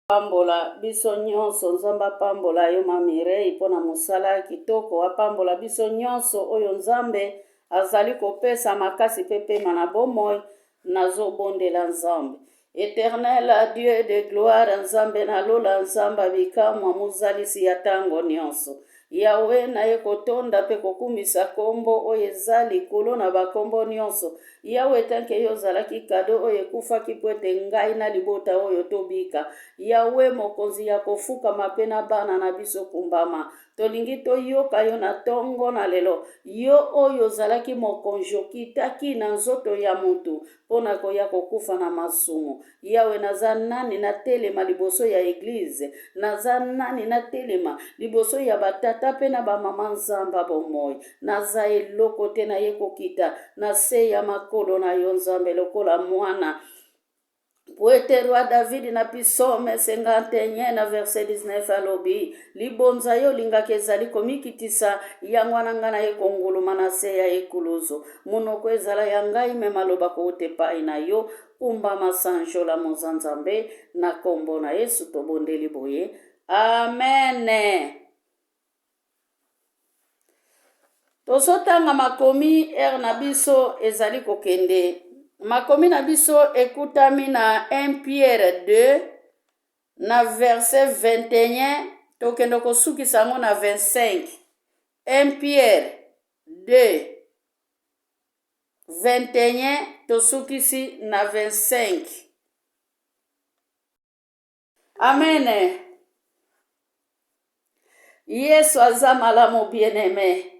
Pambola biso nyonso. Nzambe apambola yo ma Mireille mpo na mosala kitoko. Apambola biso nyonso oyo Nzambe azali kopesa makasi mpe pema na bomoi. Nazobondela Nzambe. Eternel Dieu de gloire, Nzambe na lola, Nzambe bikamwa, mozalisi ya tango nyonso. Yawe, naye kotonda mpe kokumisa kombo oyo eza likolo na bakombo nyonso. Yawe, tanke yo ozalaki kado oyo ekufaki mpo ete ngai na libota oyo tobika. Yawe, mokonzi ya kofukama mpe na bana na biso kumbama. Tolingi toyoka yo na tongo na lelo. Yo oyo ozalaki mokonzi okitaki na nzoto ya mutu mpo na koya kokufa na masumu. Yawe, naza nani natelema liboso ya eglize? Naza nani natelema liboso ya batata mpe na bamama? Nzamba bomoi, naza eloko te, naye kokita na se ya makolo na yo Nzambe lokola mwana. Po ete roi David na Psaume 51 na verset 19 alobi, libonza yo olingaka ezali komikitisa, yango wana ngai naye konguluma na se ya ekuluzu. Monoko ezala ya ngai, me maloba kouta epai na yo. Kumbama sanjola moza Nzambe, na kombo na Yesu tobondeli boye, amen. Tozotanga makomi, heure na biso ezali kokende. Makomi na biso ekutami na 1 Pierre 2 na verset 21, tokende kosukisa yango na 25. 1 Pierre 2 21 tosukisi na 25. Amen. Yesu aza malamu, bien-aimé.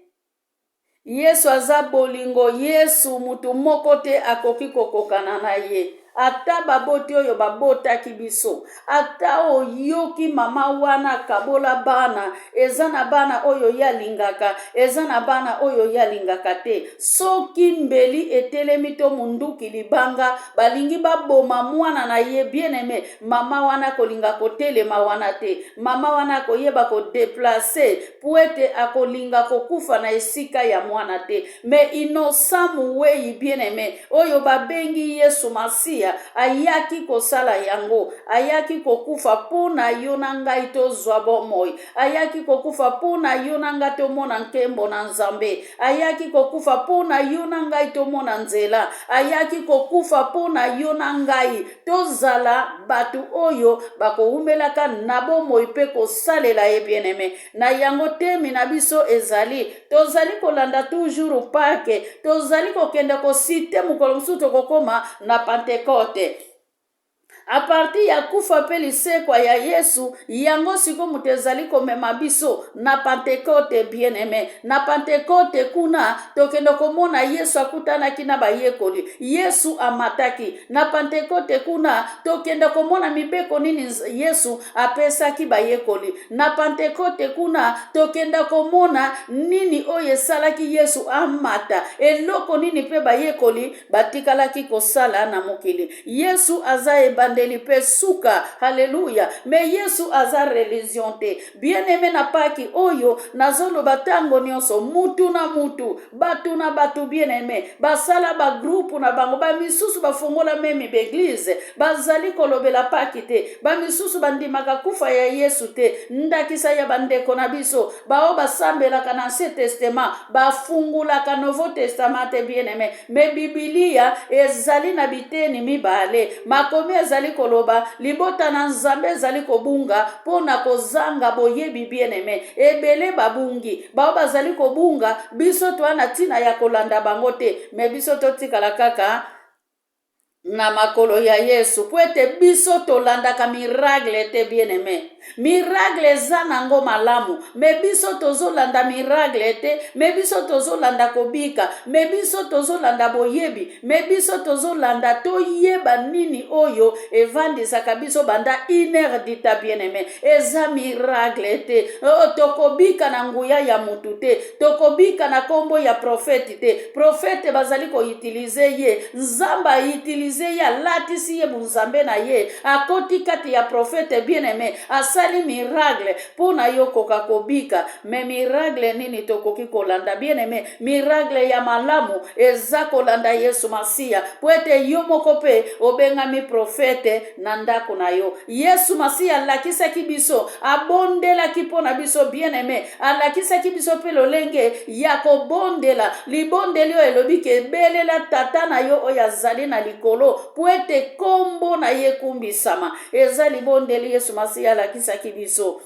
Yesu aza bolingo. Yesu mutu moko te akoki kokokana na ye. Ata baboti oyo babotaki biso, ata oyoki mama wana akabola bana, eza na bana oyo ye alingaka, eza na bana oyo ye alingaka te. Soki mbeli etelemi to munduki libanga, balingi baboma mwana na ye, bien-aimé, mama wana akolinga kotelema wana te. Mama wana akoyeba kodeplace po ete akolinga kokufa na esika ya mwana te. Me innocent muweyi, bien-aimé, oyo babengi Yesu Masiya, ayaki kosala yango. Ayaki kokufa mpo na yo na ngai tozwa bomoi. Ayaki kokufa mpo na yo na ngai tomona nkembo na Nzambe. Ayaki kokufa mpo na yo na ngai tomona nzela. Ayaki kokufa mpo na yo na ngai tozala bato oyo bakowumelaka na bomoi mpe kosalela ye, bien-aimé. Na yango temi na biso ezali, tozali kolanda toujours Pâques, tozali kokende kosite, mokolo mosusu tokokoma na Pentecote. A partir ya kufa mpe lisekwa ya Yesu, yango siko moto ezali komema biso na Pentecote, bien-aimé. Na Pentecote kuna tokende komona Yesu akutanaki na bayekoli, Yesu amataki. Na Pentecote kuna tokende komona mibeko nini Yesu apesaki bayekoli. Na Pentecote kuna tokenda komona nini oyo esalaki Yesu amata, eloko nini mpe bayekoli batikalaki kosala na mokili. Yesu aza ebandeli mpe suka, haleluya. Me Yesu aza religion te, bien-aimé. Na Pâques oyo nazoloba ntango nyonso, mutu na mutu, bato na bato, bien-aimé, basala bagroupe na bango, bamisusu bafongola même baéglise, bazali kolobela Pâques te, bamisusu bandimaka kufa ya Yesu te. Ndakisa ya bandeko na biso bao basambelaka na Ancien Testament, bafungulaka Nouveau Testament te, bien-aimé. Me Bibilia ezali na biteni mibale. Makomi ezali koloba, libota na Nzambe ezali kobunga mpo na kozanga boyebi, bien-aimé. Ebele babungi, bao bazali kobunga, biso toa na ntina ya kolanda bango te, me biso totikala kaka na makolo ya Yesu, po ete biso tolandaka miracle te, bien-aimé. Miracle eza nango malamu, me biso tozolanda miracle te, me biso tozolanda kobika, me biso tozolanda boyebi, me biso tozolanda toyeba nini oyo evandisaka biso banda une heure dita, bien-aimé. Eza miracle te. Oyo tokobika na nguya ya mutu te, tokobika na nkombo ya prophète te. Prophète bazali koutiliser ye, Nzambe autiliser ye, alatisi ye bunzambe na ye, akoti kati ya prophète, bien-aimé. Asali Asali miracle mpo na yo koka kobika. Me miracle nini tokoki kolanda? Bien aime, miracle ya malamu eza kolanda Yesu Masiya, mpo ete yo moko mpe obengami profete na ndako na yo. Yesu Masiya alakisaki biso, abondelaki mpo na biso. Bien aime, alakisaki biso mpe lolenge ya kobondela. Libondeli oyo elobi ke belela Tata na yo oyo azali na likolo mpo ete nkombo na ye ekumbisama. Eza libondeli Yesu Masiya alakisaki biso.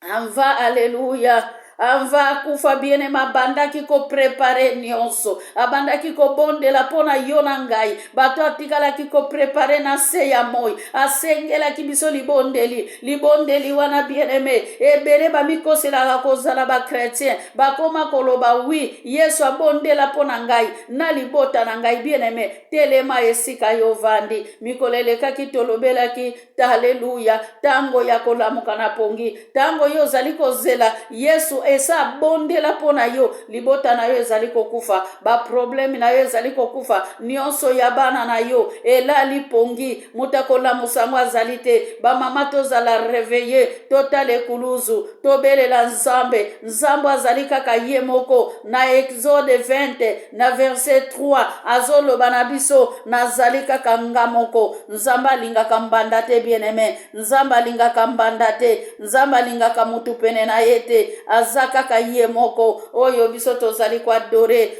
Anva, aleluya. Anva akufa, bien-aime, abandaki koprepare nyonso, abandaki kobondela mpo na yo na ngai. Bato atikalaki koprepare na se ya moi, asengelaki biso libondeli. Libondeli wana, bien-aime, ebele bamikoselaka kozala bakretien, bakoma koloba wi, Yesu abondela mpo na ngai na libota na ngai. Bien-aime, telema esika yo ovandi. Mikolo elekaki tolobelaki, aleluya, ntango ya kolamuka na pongi, ntango yo ozali kozela Yesu esa abondela mpo na yo, libota na yo ezali kokufa, baprobleme na yo ezali kokufa, nyonso ya bana na yo elali pongi, moto akolamusa yango azali te. Bamama, tozala reveille, totala ekuluzu, tobelela Nzambe. Nzambe azali kaka ye moko. Na Exode 20 na verset 3 azoloba na biso, nazali kaka nga moko. Nzambe alingaka mbanda te, bien-aime. Nzambe alingaka mbanda te. Nzambe alingaka mutu pene na ye te. Aza kaka ye moko oyo biso tozali koadore.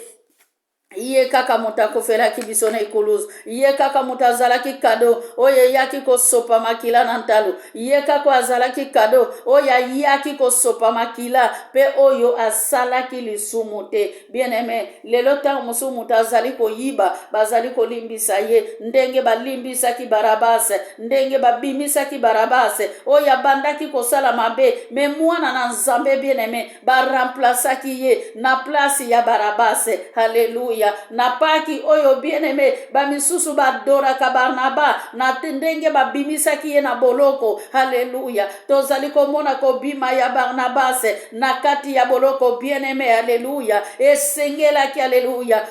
Ye kaka moto akufelaki biso na ekuluzu. Ye kaka moto azalaki kado oyo eyaki kosopa makila na ntalo. Ye kaka azalaki kado oyo ayaki kosopa makila mpe oyo asalaki lisumu te. Bien-aime, lelo ntango mosusu moto azali koyiba, bazali kolimbisa ye ndenge balimbisaki Barabas, ndenge babimisaki Barabas oyo abandaki kosala mabe, me mwana na Nzambe, bien-aime, baremplasaki ye na place ya Barabas. Haleluya. Na paki oyo, bien-aime, bamisusu badoraka Barnaba na ndenge babimisaki ye na boloko. Haleluya. Tozali komona kobima ya Barnabas na kati ya boloko, bien-aime. Haleluya. Esengelaki, haleluya,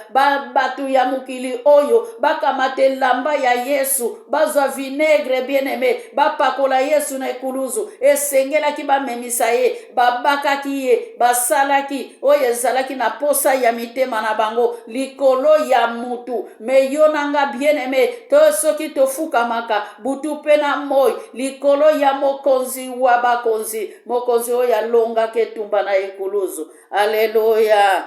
bato ya mokili oyo bakamata elamba ya Yesu, bazwa vinaigre, bien-aime, bapakola Yesu na ekuluzu. Esengelaki bamemisa ye, babakaki ye, basalaki oyo ezalaki na posa ya mitema na bango likolo ya mutu. Me yo na nga, bien-aime, to soki tofukamaka butu mpe na moi likolo ya mokonzi wa bakonzi, mokonzi oyo alongaka etumba na ekuluzu. Aleluya.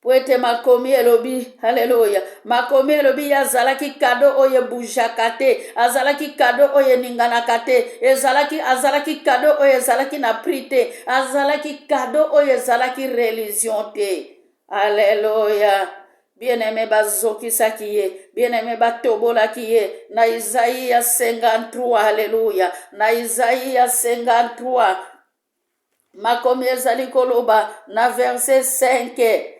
Po ete makomi elobi, haleluya, makomi elobi ye azalaki kado oyo ebujaka te, azalaki kado oyo eninganaka te, ezalaki azalaki kado oyo ezalaki na prix te, azalaki kado oyo ezalaki religion te. Aleluya. Bien-aime, bazokisaki ye, bien-aime, batobolaki ye. Na Isaïe 53, haleluya, na Isaïe 53, makomi ezali koloba na verset 5,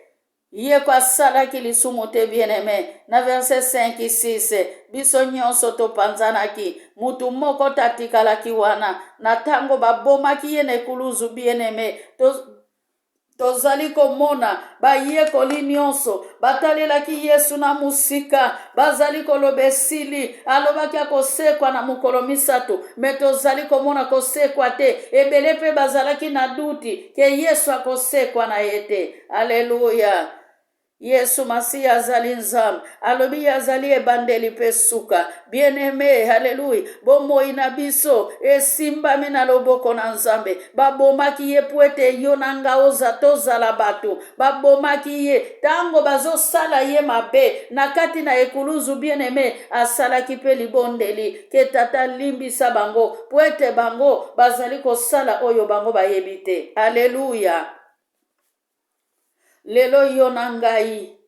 ye ko asalaki lisumu te. Bien-aime, na verset 5 6, biso nyonso topanzanaki, mutu moko tatikalaki wana na ntango babomaki ye na ekuluzu. Bien-aime, tozali komona bayekoli nyonso batalelaki Yesu na mosika, bazali koloba esili, alobaki akosekwa na mokolo misato, me tozali komona kosekwa te. Ebele mpe bazalaki na duti ke Yesu akosekwa na ye te. Aleluya. Yesu Masiya azali Nzambe. Alobi ye azali ebandeli mpe suka. Bien-aime, haleluya, bomoi na biso esimbami na loboko na Nzambe. Babomaki ye mpo ete yo na nga oza tozala bato. Babomaki ye ntango bazosala ye mabe na kati na ekuluzu. Bien-aime, asalaki mpe libondeli ke Tata, limbisa bango mpo ete bango bazali kosala oyo bango bayebi te. Aleluya. Lelo yo na ngai,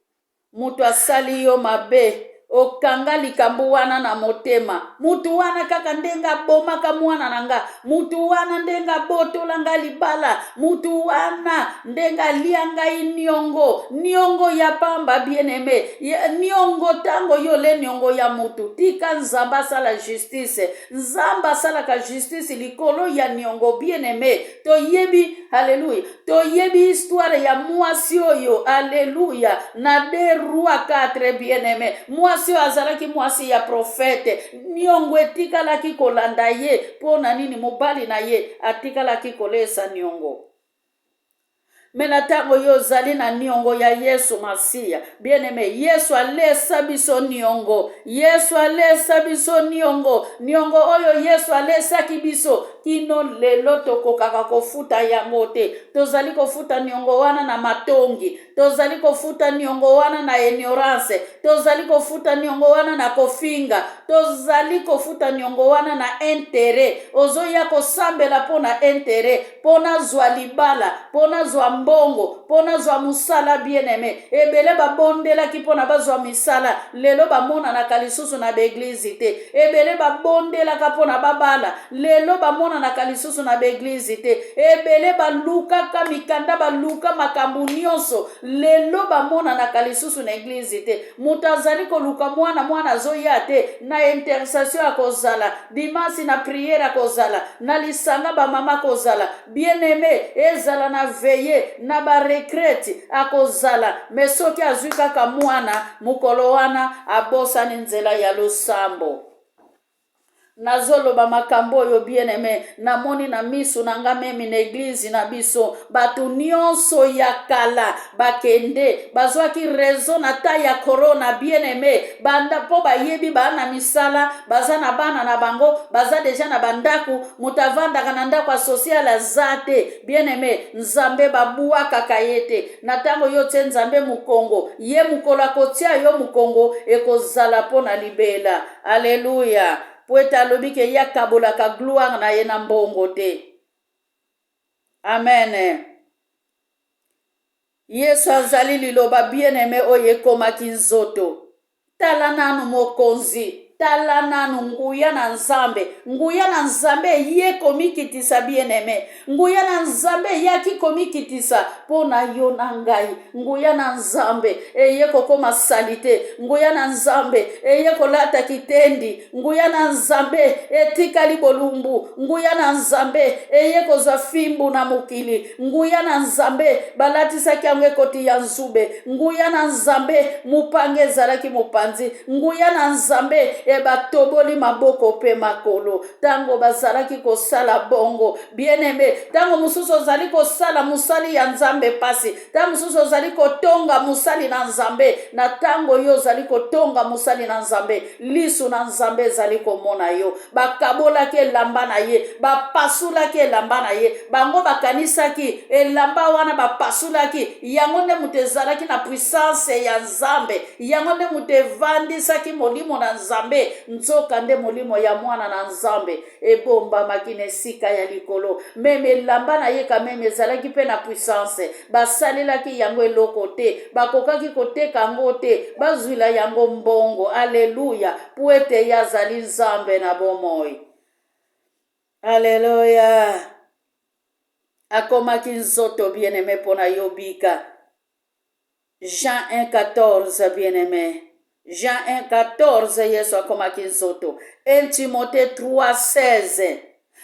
moto asali yo mabe, okanga likambo wana na motema. Mutu wana kaka ndenge abomaka mwana na nga, mutu wana ndenge abotola nga libala, mutu wana ndenge alia ngai niongo, niongo ya pamba. Bien-aime, niongo, ntango yo ole niongo ya mutu, tika Nzambe asala justice. Nzambe asalaka justice likolo ya niongo. Bien-aime, toyebi, haleluya, toyebi histoire ya mwasi oyo, aleluya, na 2 Roi 4. Bien-aime, mwasi Mwasi oyo azalaki mwasi ya profete, niongo etikalaki kolanda ye. Mpo na nini? Mobali na ye atikalaki kolesa niongo. Me na ntango yo ozali na niongo ya Yesu Masiya, bien-aime, Yesu alesa biso niongo. Yesu alesa biso niongo. Niongo oyo Yesu alesaki biso kino lelo tokokaka kofuta yango te. Tozali kofuta niongo wana na matongi, tozali kofuta niongo wana na ignorance, tozali kofuta niongo wana na kofinga, tozali kofuta niongo wana na interet. Ozoya kosambela mpo na interet, mpo nazwa libala, mpo nazwa mbongo, mpo nazwa mosala. Bien-aime, ebele babondelaki mpo na bazwa misala, lelo bamonanaka lisusu na baeglize te. Ebele babondelaka mpo na babala, lelo bamonanaka lisusu na baeglize te. Ebele balukaka mikanda, baluka makambo nyonso, lelo bamonanaka lisusu na eglize te. Moto azali koluka mwana, mwana azoya te. Na intercession akozala, dimanche na priere akozala, na lisanga bamama akozala, bien-aime, ezala na veye na barekrete akozala, me soki azwi kaka mwana, mokolo wana abosani nzela ya losambo. Nazoloba makambo oyo, bien-aime, namoni na misu na nga meme na eglize na biso, bato nyonso ya kala bakende, bazwaki raison na ta ya corona, bien-aime, banda mpo bayebi baa na misala, baza na bana na bango, baza deja na bandako. Moto avandaka na ndako ya social aza te, bien-aime. Nzambe babwakaka ye te. Na ntango yo tie Nzambe mokongo, ye mokolo akotia yo mokongo ekozala mpo na libela. Aleluya! Po ete alobi ke ye akabolaka gloire na ye na mbongo te. Amen. Yesu azali liloba, bien-aime, oyo ekomaki nzoto. Tala nanu mokonzi, tala nanu nguya na Nzambe. Nguya na Nzambe eye komikitisa, bien-aime. Nguya na Nzambe eyaki komikitisa mpo na yo na ngai. Nguya na Nzambe eye kokoma salite. Nguya na Nzambe eye kolata kitendi. Nguya na Nzambe etikali bolumbu. Nguya na Nzambe eye kozwa fimbu na mokili. Nguya na Nzambe balatisaki yango ekoti ya nzube. Nguya na Nzambe mopanga ezalaki mopanzi. Nguya na Nzambe ebatoboli maboko mpe makolo ntango bazalaki kosala bongo. Bien-aime, ntango mosusu ozali kosala mosali ya Nzambe pasi, ntango mosusu ozali kotonga mosali na Nzambe, na ntango yo ozali kotonga mosali na Nzambe, lisu na Nzambe ezali komona yo. Bakabolaki elamba na ye, bapasulaki elamba na ye. Bango bakanisaki elamba wana bapasulaki yango nde moto ezalaki na puissance ya Nzambe, yango nde moto evandisaki molimo na Nzambe. Nzoka nde molimo ya mwana na Nzambe ebombamaki na esika ya likolo. Meme elamba na ye kameme ezalaki mpe na puissance. Basalelaki yango eloko te, bakokaki koteka yango te, bazwila yango mbongo. Aleluya! Po ete ye azali Nzambe na bomoi. Aleluya! Akomaki nzoto, bien-aime, mpo na yo bika. Jean 1,14, bien-aime. Jean 1,14, Yesu akomaki nzoto. 1 Timothée 3,16.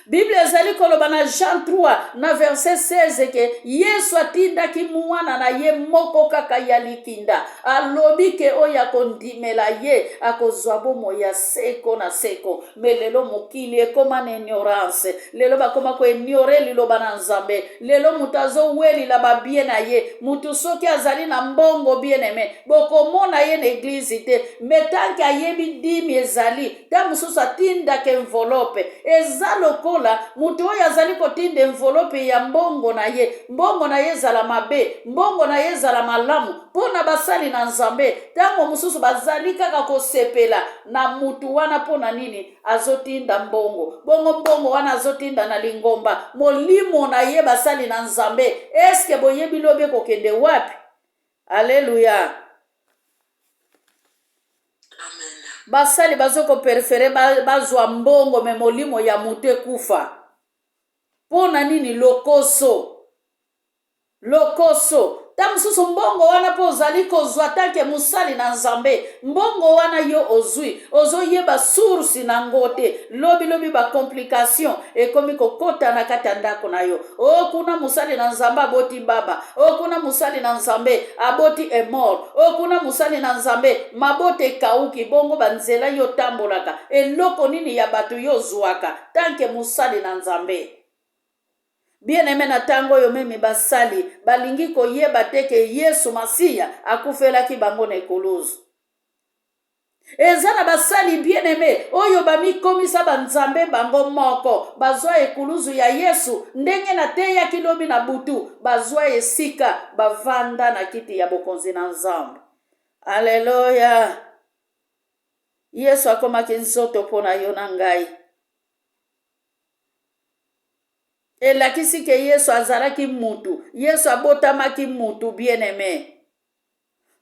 Bible ezali koloba na Jean 3 na verset 16 ke Yesu atindaki mwana na ye moko kaka ya likinda. Alobi ke oyo akondimela ye akozwa bomoi ya seko na seko. Me lelo mokili ekoma na ignorance. Lelo bakoma ko ignore liloba na Nzambe. Lelo moto azowelila ba bien na ye. Moto soki azali na mbongo, bien aime, bokomona ye na eglise te. Me tanke ayebi dimi ezali, ntango mosusu atindaka enveloppe. Eza lokola moto oyo azali kotinda enveloppe ya mbongo na ye. Mbongo na ye ezala mabe, mbongo na ye ezala malamu. Mpo na basali na Nzambe, ntango mosusu bazali kaka kosepela na mutu wana. Mpo na nini azotinda mbongo bongo? Mbongo wana azotinda na lingomba, molimo na ye basali na Nzambe, eske boyebi lobi ekokende wapi? Aleluya! Basali bazokoprefere bazwa mbongo, me molimo ya moto ekufa. Mpo na nini? Lokoso, lokoso. Ta mosusu mbongo wana mpo ozali kozwa tanke mosali na Nzambe, mbongo wana yo ozwi, ozoyeba source na ngo te. Lobi lobi ba complication ekomi kokota na kati ya ndako na yo. O kuna mosali na Nzambe aboti baba, o kuna mosali na Nzambe aboti emor, o kuna mosali na Nzambe mabota ekauki. Bongo ba nzela yo otambolaka, eloko nini ya bato yo ozwaka tanke mosali na Nzambe? Bien aime, na tango oyo meme basali balingi koyeba te ke Yesu Masiya akufelaki bango na ekuluzu. Eza na basali bien aime oyo bamikomisa ba nzambe bango moko, bazwa ekuluzu ya Yesu ndenge nateyaki lobi na butu, bazwa esika bavanda na kiti ya bokonzi na Nzambe. Aleluya! Yesu akomaki nzoto mpo na yo na ngai. Elakisi ke Yesu azalaki mutu. Yesu abotamaki mutu, bien aime.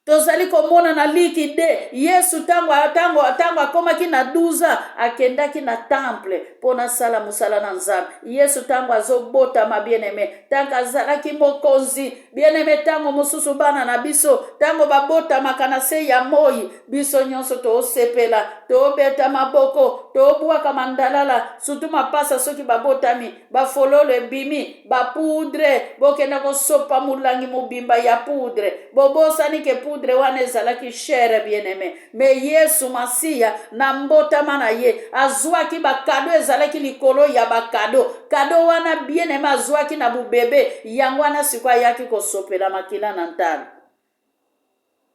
Tozali komona na Liki de Yesu tango tango tango akomaki na 12 ans akendaki na temple mpo nasala mosala na Nzambe. Yesu tango azobotama, bien aime, tango azalaki mokonzi, bien aime, tango mosusu bana na biso tango babotamaka na se ya moi, biso nyonso tosepela, tobeta maboko, tobwaka mandalala, sutu mapasa soki babotami, bafololo ebimi, bapoudre, bokenda kosopa molangi mobimba ya poudre. Bobosani ke poudre wana ezalaki chere, bien aime. Me Yesu Masiya na mbotama na ye azwaki bakado, ezalaki likolo ya bakado. Kado wana, bien aime, azwaki na bubebe, yango wana sikoyo ayaki kosopela makila na ntalo.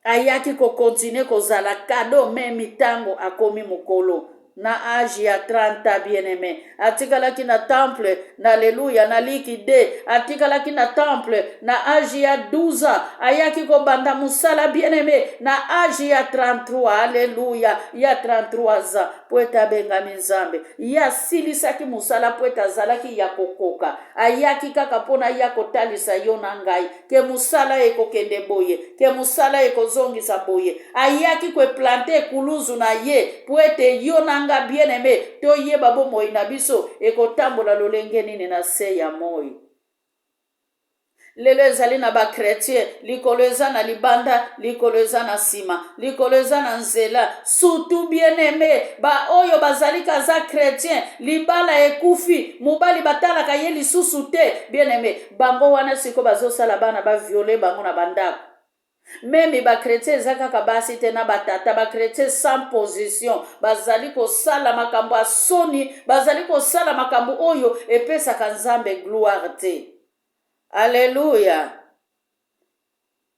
Ayaki ko continuer kozala cadeau meme tango akomi mukolo na age ya 30 ans, bien aime. Atikalaki na temple na alleluia na liki de atikalaki na temple na age ya 12 ans, ayaki kobanda mosala, bien aime, na age ya 33, alleluia, ya 33 ans, po ete abengami Nzambe. Ye asilisaki mosala po ete azalaki ya kokoka. Ayaki kaka mpo na ya kotalisa yo na ngai ke mosala ekokende boye, ke mosala ekozongisa boye. Ayaki koeplante ekuluzu na ye mpo ete yo na nga, bien aime, toyeba bomoi na biso ekotambola lolenge nini na se ya moi. Lelo ezali na ba chretien, likolo eza na libanda, likolo eza na nsima, likolo eza na nzela. Surtout, bien aime, ba oyo bazali kaza chretien, libala ekufi, mobali batalaka ye lisusu te, bien aime, bango wana siko bazosala bana ba viole bango na bandako. Meme ba chretien eza kaka basi te na batata, ba chretien sans position bazali kosala makambo ya soni, bazali kosala makambo oyo epesaka Nzambe gloire te. Alleluia.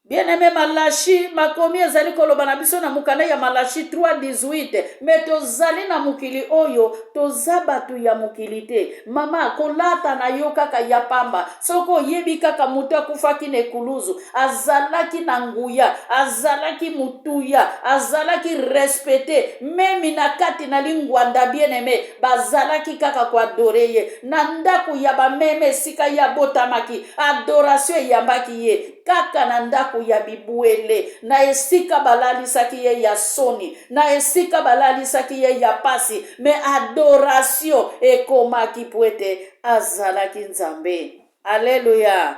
Bien-aimé, Malachi, makomi ezali koloba na biso na mokanda ya Malachi 3:18, me tozali na mokili oyo, toza bato ya mokili te. Mama, kolata na yo kaka ya pamba, soki oyebi kaka moto akufaki na ekuluzu, azalaki na nguya, azalaki motuya, azalaki respecte meme na kati na lingwanda, bien-aimé, bazalaki kaka koadore ye na ndako ya bameme esika ye abotamaki. Adoration eyambaki ye kaka na ndako ya bibwele, na esika balalisaki ye ya soni, na esika balalisaki ye ya pasi, me adoration ekomaki po ete azalaki Nzambe. Aleluya.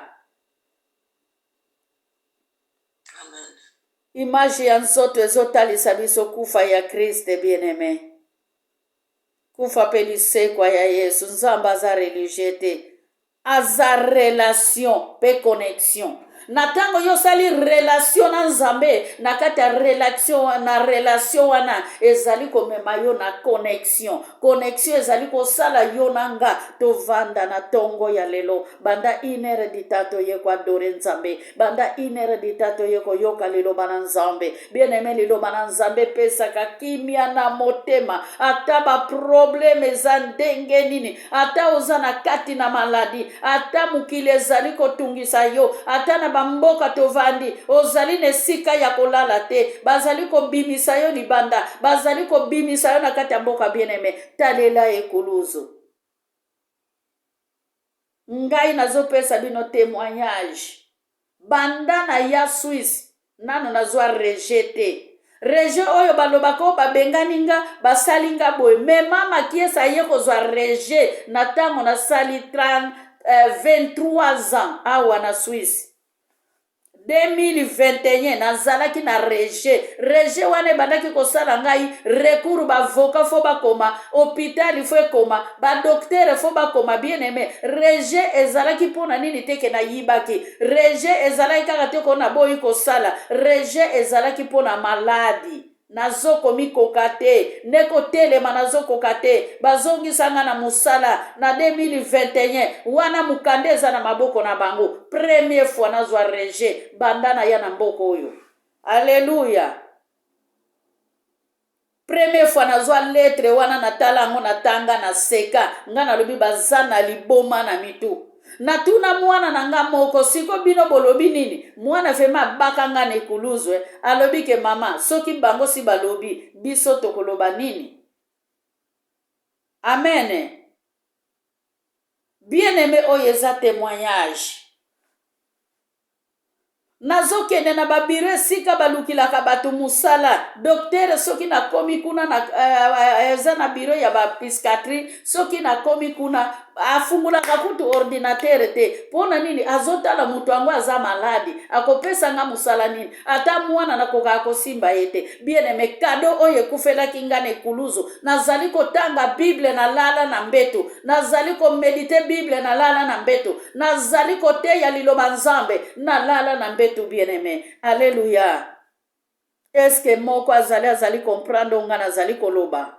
Amen. Image ya nzoto ezotalisa biso kufa ya Christ, bien-aimé. Kufa pe lisekwa ya Yesu. Nzambe aza religieux te, aza relation pe connexion. Na ntango yo osali relation na Nzambe, na kati ya relation, na relation wana ezali komema yo na connexion. Connexion ezali kosala yo na nga tovanda na tongo ya lelo banda une heure du temps toye koadore Nzambe, banda une heure du temps toye koyoka liloba na Nzambe. Bien aime, liloba na Nzambe epesaka kimia na motema, ata ba problème eza ndenge nini, ata oza na kati na maladi, ata mokili ezali kotungisa yo, ata na bamboka tovandi ozali na esika ya kolala te, bazali kobimisa yo libanda, bazali kobimisa yo na kati ya mboka. Bien aime, talela ekuluzu. Ngai nazopesa bino témoignage, banda na ya Suisse nano nazwa rejet te. Rejet oyo balobaka oyo babengani nga, basali nga boye, me mama Kiesa aye kozwa rejet na ntango nasali 30, 23 ans awa na Suisse. 2021 nazalaki na rejet. Rejet wana ebandaki kosala ngai recours, bavoka fo bakoma, hôpital fo ekoma, badoktere fo bakoma. Bien aimé, rejet ezalaki mpo na nini te ke nayibaki? Rejet ezalaki kaka te ko naboyi kosala. Rejet ezalaki mpo na maladi, nazokomikoka te nde kotelema, nazokoka te. Bazongisa nga na mosala na 2021 wana, mokanda eza na maboko na bango. Première fois nazwa rejet banda na ya na mboka oyo. Alleluya! Première fois nazwa lettre wana, natala yango, natanga, naseka. Nga nalobi baza na liboma na mitu. Natuna mwana na nga moko: "Siko bino bolobi nini?" Mwana vraiment abaka nga na ekuluzwe, alobi ke: "Mama, soki bango si balobi, biso tokoloba nini?" Amen. Bien aimé, oyo eza témoignage. Nazokende na babiro esika balukilaka bato mosala. Docteur, soki nakomi kuna na, eza na biro ya bapsychiatrie, soki nakomi kuna, afungulaka kutu ordinateur te. Mpo na nini? Azotala moto yango aza malade, akopesa nga mosala nini? Ata mwana nakokaka kosimba ye te. Bien aimé, cadeau oyo ekufelaki nga na ekuluzu. Nazali kotanga Bible, nalala na mbeto, nazali koméditer Bible, nalala na mbeto, nazali koteya liloba Nzambe, nalala na mbeto. Bien aimé, alleluya! Eske moko azali comprendre nga nazali koloba?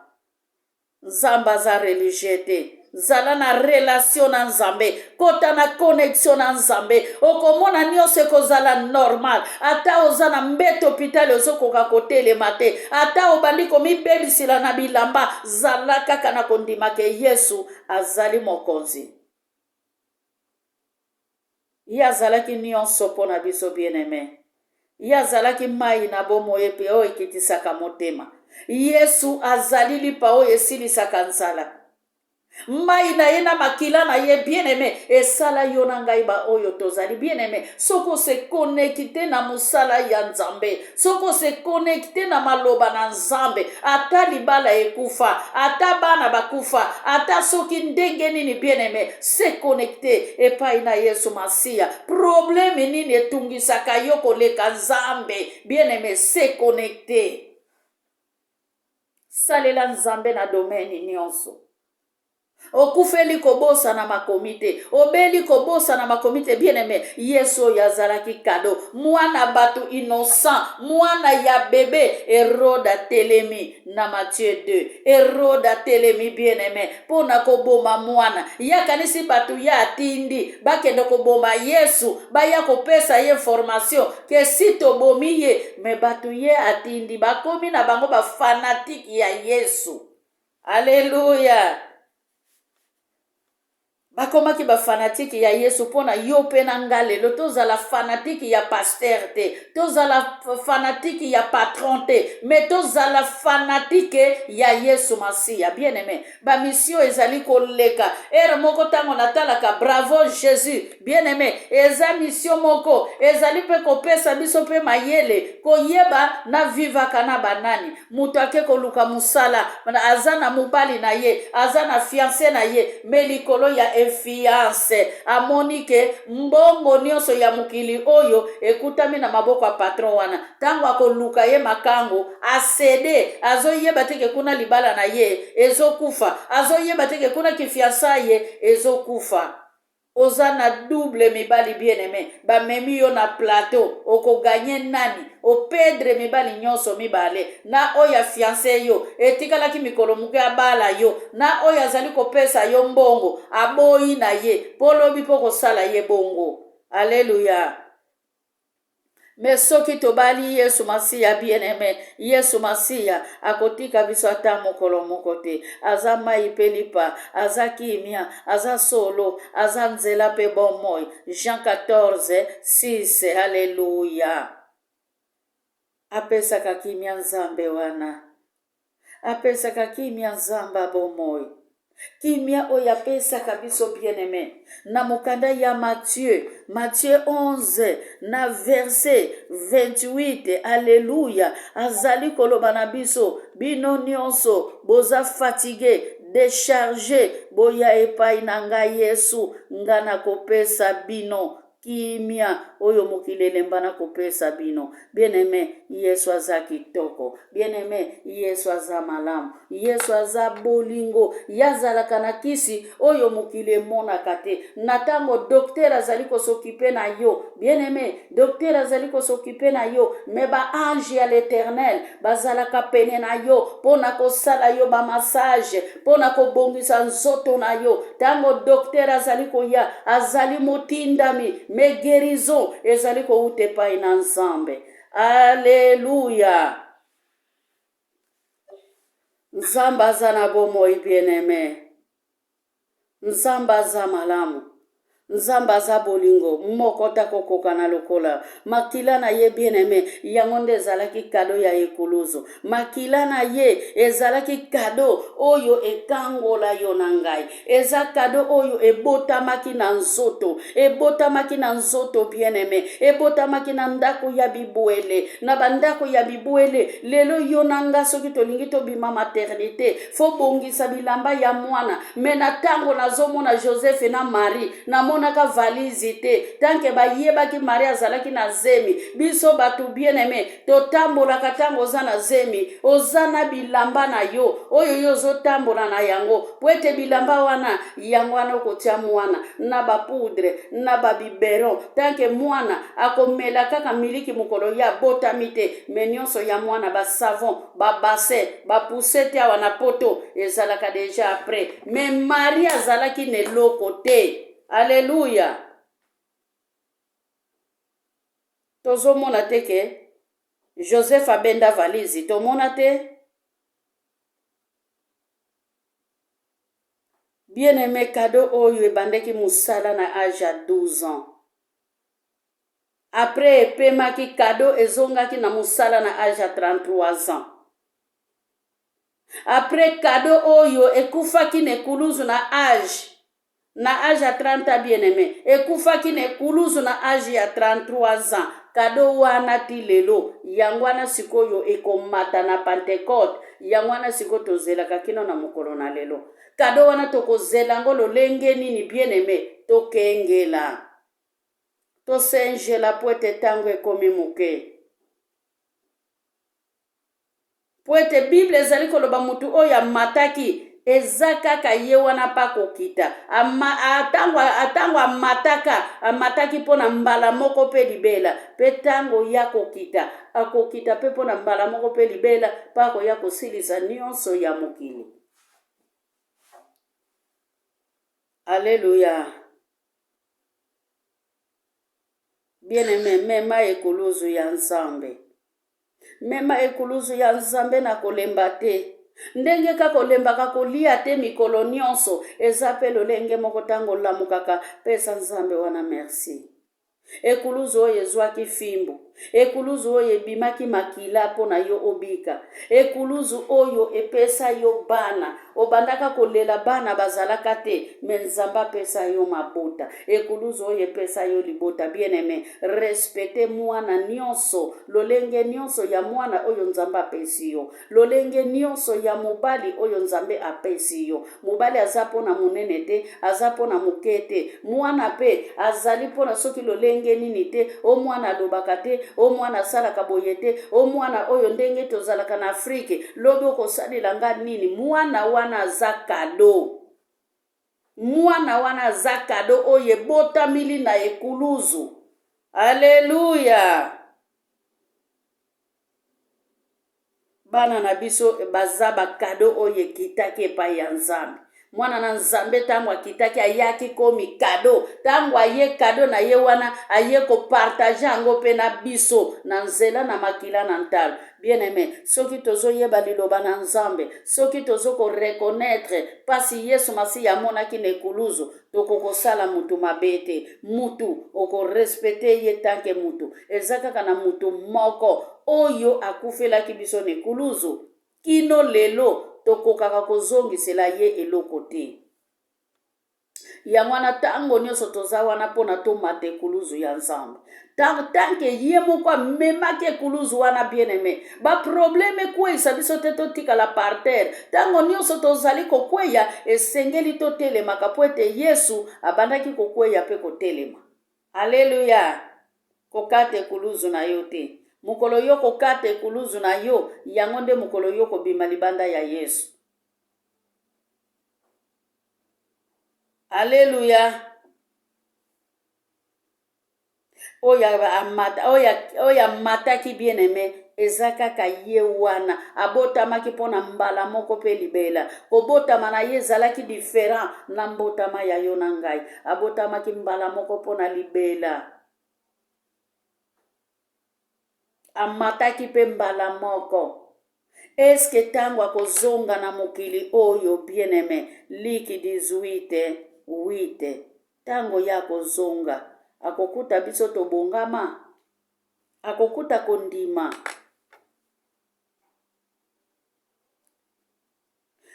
Nzambe aza religieux te. Zala na relation na Nzambe, kota na connexion na Nzambe, okomona nyonso ekozala normal. Ata oza na mbeto hôpital, ozokoka kotelema te, ata obandi komibebisila na bilamba, zala kaka na kondima ke Yesu azali mokonzi. Ye azalaki nyonso mpo na biso. Bien aimé, ye azalaki mai na bomoi mpe oyo ekitisaka motema. Yesu azali lipa oyo esilisaka nzala. Mai na ye na makila na ye, bien aimé, esala yo na ngai baoyo tozali. Bien aimé, soki ose connecter na mosala ya Nzambe, soki ose connecter na maloba na Nzambe, ata libala ekufa, ata bana bakufa, ata soki ndenge nini, bien aimé, se connecter epai na Yesu Masiya. Problème nini etungisaka yo koleka Nzambe? Bien aimé, se connecter, salela Nzambe na domaine nyonso. Okufeli, kobosana makomi te. Obeli, kobosana makomi te. Bien aimé, Yesu oyo azalaki cadeau, mwana bato innocent, mwana ya bebe. Herode atelemi na Matthieu 2. Herode atelemi, bien aimé, mpo na koboma mwana. Ye akanisi bato ye atindi bakende koboma Yesu, baya kopesa ye information ke si tobomi ye. Mais bato ye atindi bakomi na bango bafanatiques ya Yesu. Alleluya! Bakomaki bafanatiques ya Yesu. Mpo na yo mpe na nga lelo, tozala fanatique ya pasteur te, tozala fanatique ya patron te, mais tozala fanatique ya Yesu Masiya. Bien aimé, bamission ezali koleka ere moko. Ntango natalaka Bravo Jésus, bien aimé, eza mission moko ezali mpe kopesa biso mpe mayele koyeba na vivaka na banani. Moto ake koluka mosala, aza na mobali na ye, aza na fiancé na ye, mais likolo ya influence amoni ke mbongo nyonso ya mokili oyo ekutami na maboko ya patron wana. Ntango akoluka ye makango, acéder. Azoyeba te ke kuna libala na ye ezokufa, azoyeba te ke kuna kifiançailles ye ezokufa. Oza na double mibali. Bien aimé, bamemi yo na plateau, okogagner nani? Operdre mibali nyonso mibale, na oyo afiancé yo, etikalaki mikolo moke abala yo, na oyo azali kopesa yo mbongo, aboyi na ye mpo lobi mpo kosala ye bongo. Alleluya! Mais soki tobali Yesu Masiya, bien aimé, Yesu Masiya akotika biso ata mokolo moko te. Aza mai mpe lipa, aza kimia, aza solo, aza nzela mpe bomoi. Jean 14 6. Alleluya! Apesaka kimia Nzambe wana, apesaka kimia Nzambe ya bomoi, kimia oyo apesaka biso. Bien aimé, na mokanda ya Matthieu, Matthieu 11 na verset 28, alleluya, azali koloba na biso: "Bino nyonso boza fatigués, déchargés, boya epai na ngai Yesu, nga nakopesa bino." Kimia oyo mokili elemba na kopesa bino. Bien-aime, Yesu aza kitoko. Bien-aime, Yesu aza malamu. Yesu aza bolingo. Ye azalaka na kisi oyo mokili emonaka te. Na ntango docteur azali kosokipe na yo, bien-aime, docteur azali kosokipe na yo, me ba ange ya l'Eternel bazalaka pene na yo mpo na kosala yo ba massage, mpo na kobongisa nzoto na yo. Ntango docteur azali koya, azali motindami, me guérison ezali kowuta epai na Nzambe. Aleluya! Nzambe aza na bomoi, bien-aime. Nzambe aza malamu. Nzambe aza bolingo, moko te akokokana lokola makila na ye bien-aime. Yango nde ezalaki kado ya ekuluzu. Makila na ye ezalaki kado oyo ekangola yo na ngai. Eza kado oyo ebotamaki na nzoto, ebotamaki na nzoto bien-aime, ebotamaki na ndako ya bibwele, na bandako ya bibwele. Lelo yo na nga soki tolingi tobima maternite, fo bongisa bilamba ya mwana. Me na ntango nazomona Joseph na Marie, namonaka valise te. Tanke bayebaki Marie azalaki na zemi. Biso bato bien-aime totambolaka ntango oza na zemi, oza na bilamba na yo oyo yo ozotambola na yango, po ete bilamba wana yango wana okotia mwana na bapoudre na babiberon. Tanke mwana akomela kaka miliki mokolo ye abotami te, me nyonso ya mwana, basavon, babassin, bapousse te awa na poto ezalaka deja après. Me Marie azalaki na eloko te. Aleluya! Tozomona te ke Joseph abenda valise, tomona te. Bien aimé, cadeau oyo ebandaki mosala na age ya 12 ans. Après epemaki, cadeau ezongaki na mosala na age ya 33 ans. Après cadeau oyo ekufaki na ekuluzu na age na age ya 30 ans, bien aimé, ekufaki na ekuluzu na age ya 33 ans. Kado wana ti lelo, yango wana sikoyo ekomata na Pentecote, yango wana sikoyo tozelaka kino na mokolo na lelo. Kado wana tokozela yango lolenge nini, bien aimé? Tokengela, tosenjela, po ete ntango ekomi moke. Po ete Bible ezali koloba mutu oyo amataki eza kaka ye wana mpe akokita. Atango atango amataka, amataki mpo na mbala moko mpe libela, mpe ntango ye akokita, akokita mpe mpo na mbala moko mpe libela, mpe akoya kosilisa nyonso ya mokili. Aleluya! Bien-aime, mema ekuluzu ya Nzambe. Mema ekuluzu ya Nzambe na kolemba te. Ndenge kaka olembaka kolia te mikolo nyonso, eza pe lolenge moko ntango olamukaka, pesa Nzambe wana merci. Ekuluzu oyo ezwaki fimbu, ekuluzu oyo ebimaki makila mpo na yo obika, ekuluzu oyo epesa yo bana, obandaka kolela bana bazalaka te, me Nzambe apesa yo mabota, ekuluzu oyo epesa yo libota. Bien-aime, respecte mwana nyonso, lolenge nyonso ya mwana oyo Nzambe apesi yo, lolenge nyonso ya mobali oyo Nzambe apesi yo. Mobali aza mpo na monene te, aza mpo na moke te. Mwana mpe azali mpo na soki lolenge nini te. O mwana alobaka te, o mwana asalaka boye te, o mwana oyo ndenge tozalaka na Afrike, lobi okosalela nga nini? Mwana wana aza kado. Mwana wana aza kado oyo ebotamili na ekuluzu. Aleluya! Bana na biso baza bakado oyo ekitaki epai ya Nzambe. Mwana na Nzambe ntango akitaki, ayaki komi kado. Ntango aye kado na ye wana, aye kopartage yango mpe na biso na nzela na makila na ntalo. Bien aime, soki tozoyeba liloba na Nzambe, soki tozo koreconnaitre mpasi Yesu Masiya amonaki na ekuluzu, tokokosala mutu mabe te. Mutu okorespecte ye tanke mutu. Eza kaka na mutu moko oyo akufelaki biso na ekuluzu, kino lelo tokokaka kozongisela ye eloko te. Yango wana ntango nyonso toza wana mpo na tomata ekuluzu ya Nzambe. Tanke ye moko amemaki ekuluzu wana, bien aime, baprobleme ekweisa biso te, totikala par terre. Ntango nyonso tozali kokweya, esengeli totelemaka, mpo ete Yesu abandaki kokweya mpe kotelema. Aleluya! Kokata ekuluzu na yo te. Mokolo yo kokata ekuluzu na yo, yango nde mokolo yo kobima libanda ya Yesu. Aleluya! Oyo amata, oyo, oyo amataki bien aime eza kaka ye wana abotamaki mpo na mbala moko mpe libela. Kobotama na ye ezalaki different na mbotama ya yo na ngai. Abotamaki mbala moko mpo na libela. Amataki mpe mbala moko. Eske ntango akozonga na mokili oyo bien aime Liki 18 8 ntango ye akozonga akokuta biso tobongama? Akokuta kondima?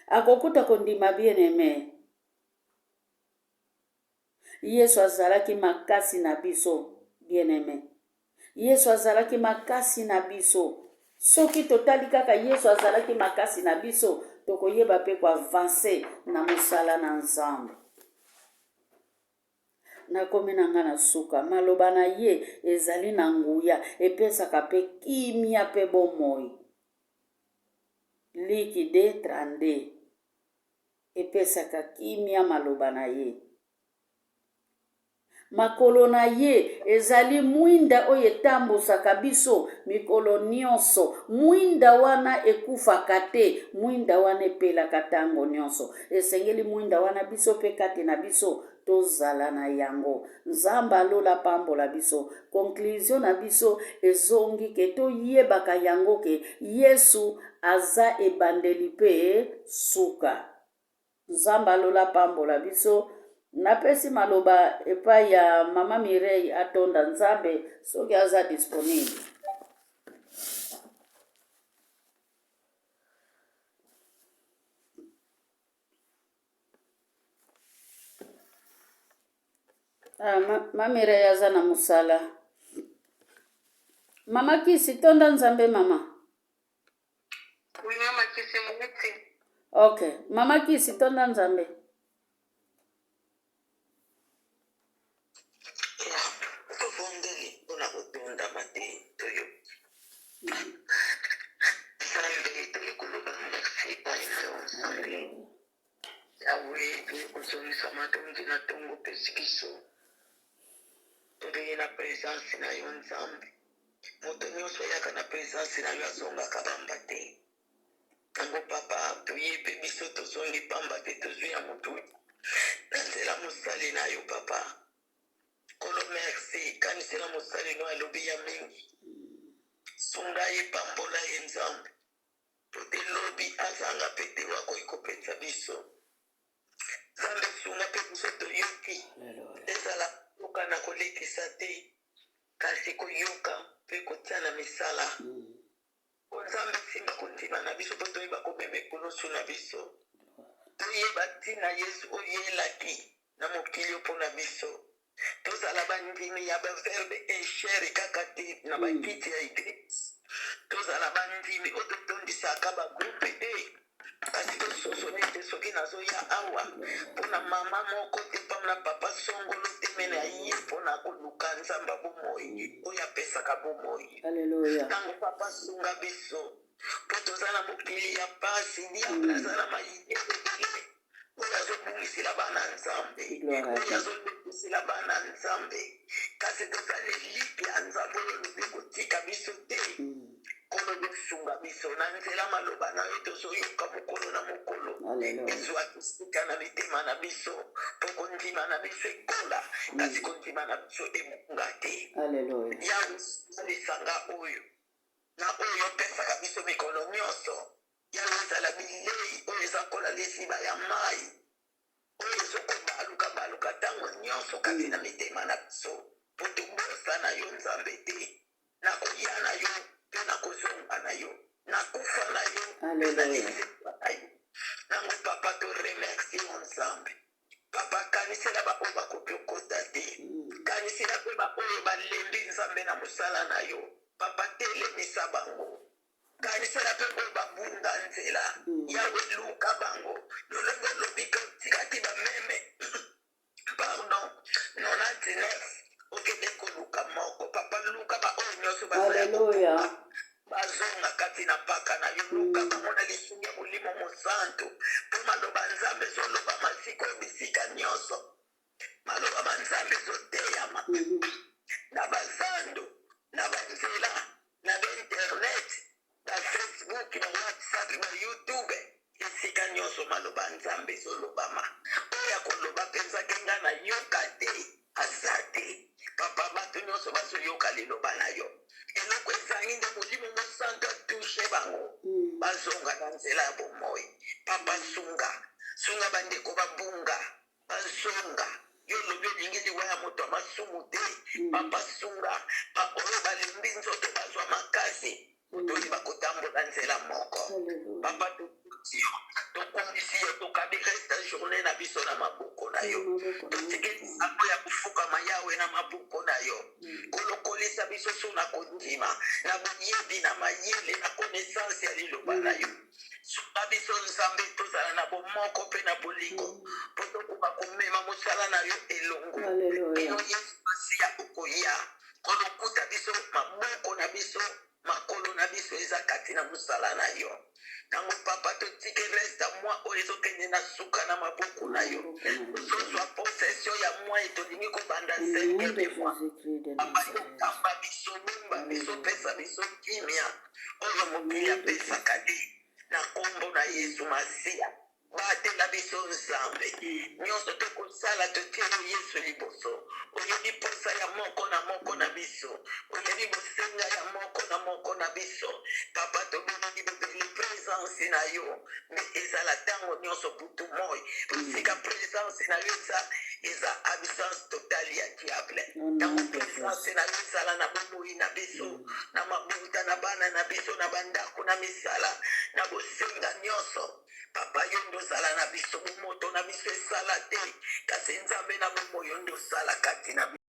Akokuta kondima bien aime? Yesu azalaki makasi na biso, bien-aime. Yesu azalaki makasi na biso. Soki totali kaka Yesu azalaki makasi na biso, tokoyeba mpe koavanse na mosala na Nzambe. Nakomi na nga na suka. Maloba na ye ezali na nguya, epesaka mpe kimia mpe bomoi. Liki 2:32. Epesaka kimia maloba na ye. Makolo na ye ezali mwinda oyo etambusaka biso mikolo nyonso. Mwinda wana ekufaka te, mwinda wana epelaka ntango nyonso. Esengeli mwinda wana biso mpe kati na biso tozala na yango. Nzambe alola apambola biso. Conclusion na biso ezongi ke toyebaka yango ke Yesu aza ebandeli pe suka. Nzambe alola apambola biso. Napesi maloba epai ya mama Mireille atonda Nzambe soki aza disponible. Ah, ma, ma Mireille aza na mosala. Mama Kisi, tonda Nzambe mama. Oui, mama Kisi mwiti. Ok, mama Kisi, tonda Nzambe. Ya, tobondeli mpona kotondama te toyoki. Nzambe, toyei koloba merci epai na yo Nzambe. Yawe, toyei kozongisa matondi na ntongo opesi biso. Toyei na presence na yo Nzambe. Moto nyonso ayaka na presence na yo azongaka pamba te. Yango papa, toye mpe biso tozongi pamba te, tozwi ya motu na nzela mosali na yo papa. Nkolo merci, kanisela mosali no alobi ya mingi. Sunga ye, pambola ye Nzambe. Po te lobi azanga pe te oyo akoki kopesa biso. Nzambe sunga pe biso toyoki. Ezala koyoka na kolekisa te, kasi koyoka pe kotia na misala. O Nzambe, simba kondima na biso mpo toyeba komema ekulusu na biso. Toyeba ntina Yesu oyo yelaki na mokili oyo mpo na biso. Tozala bandimi ya ba verbe inchere kaka te na bakiti ya eglise. Tozala bandimi oyo totondisaka ba groupe te. Kasi tososoli ete soki nazoya awa mpo na mama moko te, mpo na papa songolo te, me naye mpo na koluka Nzambe ya bomoi oyo apesaka bomoi. Ntango papa sunga biso mpo toza na mokili ya pasi, diable aza na mayele ebele oyo azobungisela bana Nzambe, oyo azolekisela bana Nzambe, kasi toza na eliki ya Nzambe oyo olobi kotika biso te. Nkolo yosunga biso na nzela maloba na yo tozoyoka mokolo na mokolo, ezwa esika na mitema na biso mpo kondima na biso ekola, kasi kondima na biso ebunga te. Yawe, lisanga oyo na oyo opesaka biso mikolo nyonso, Yawe, ezala bilei oyo eza kola liziba ya mai oyo ezokobaluka baluka ntango nyonso kati na mitema na biso, mpo tobosana yo Nzambe te, na koya na yo mpe na kozonga na yo, na kufa na yo mpe na lisekwa na yo. Nango papa, to remercie yo Nzambe. Papa, kanisela baoyo bakoki okota te, kanisela mpe baoyo balembi Nzambe na mosala na yo. Papa, telemisa bango. Kanisela mpe oyo babunga nzela. Yawe, luka bango. Lolenge olobi ke otikaki bameme, pardon, 99 okendaki. na paka na yo. Luka bango na lisungi ya Molimo Mosantu, mpo maloba Nzambe ezolobama sikoyo bisika nyonso. Maloba ma Nzambe ezoteyama na bazando, na banzela, na bainternet, ba Facebook, ba WhatsApp, ba YouTube, esika nyonso maloba Nzambe ezolobama. Oyo akoloba mpenza ke nga nayoka te, aza te. Papa, bato nyonso bazoyoka liloba na yo. Eloko ezangi nde Molimo Mosantu atouche bango, bazonga na nzela ya bomoi. Papa, sunga, sunga bandeko babunga, bazonga. Yo olobi olingi liwa ya moto ya masumu te. Papa, sunga baoyo balembi nzoto, bazwa makasi po toyeba kotambola nzela moko. Papa, tokuti yo, tokumbisi yo, tokabi reste journée na biso na maboko na yo. Totikeli sango ya kofukama, Yawe, na maboko na yo. Kolokolisa biso so na kondima, na boyebi, na mayele, na connaissance ya liloba na yo. Sunga biso, Nzambe, tozala na bomoko mpe na bolingo mpo tokoka komema mosala na yo elongo. Bino Yesu Masiya okoya kolokuta biso, maboko na biso, makolo na biso eza kati na mosala na yo. Ntango, Papa, totiki reste mois oyo ezokende na suka na maboko na yo. Tozozwa possession ya mois, tolingi kobanda cinquième mois. Papa, yokamba biso, bomba biso, pesa biso kimia oyo mokili apesaka te, na nkombo na Yesu Masiya. Batela biso, Nzambe. Nyonso tokosala, totie yo, Yesu, liboso. Oyebi posa ya moko na moko na biso, oyebi bosenga ya moko na moko na biso. Papa, tobeleli bobele présence na yo nde ezala ntango nyonso, butu moi. Esika présence na yo eza, eza absence totale ya diable. Ntango présence na yo ezala na bomoi na biso, na mabota, na bana na biso, na bandako, na misala, na bosenga nyonso, Papa, yo nde ozala na biso. Bomoto na biso esala te, kasi Nzambe na bomoi, yo nde osala kati na biso.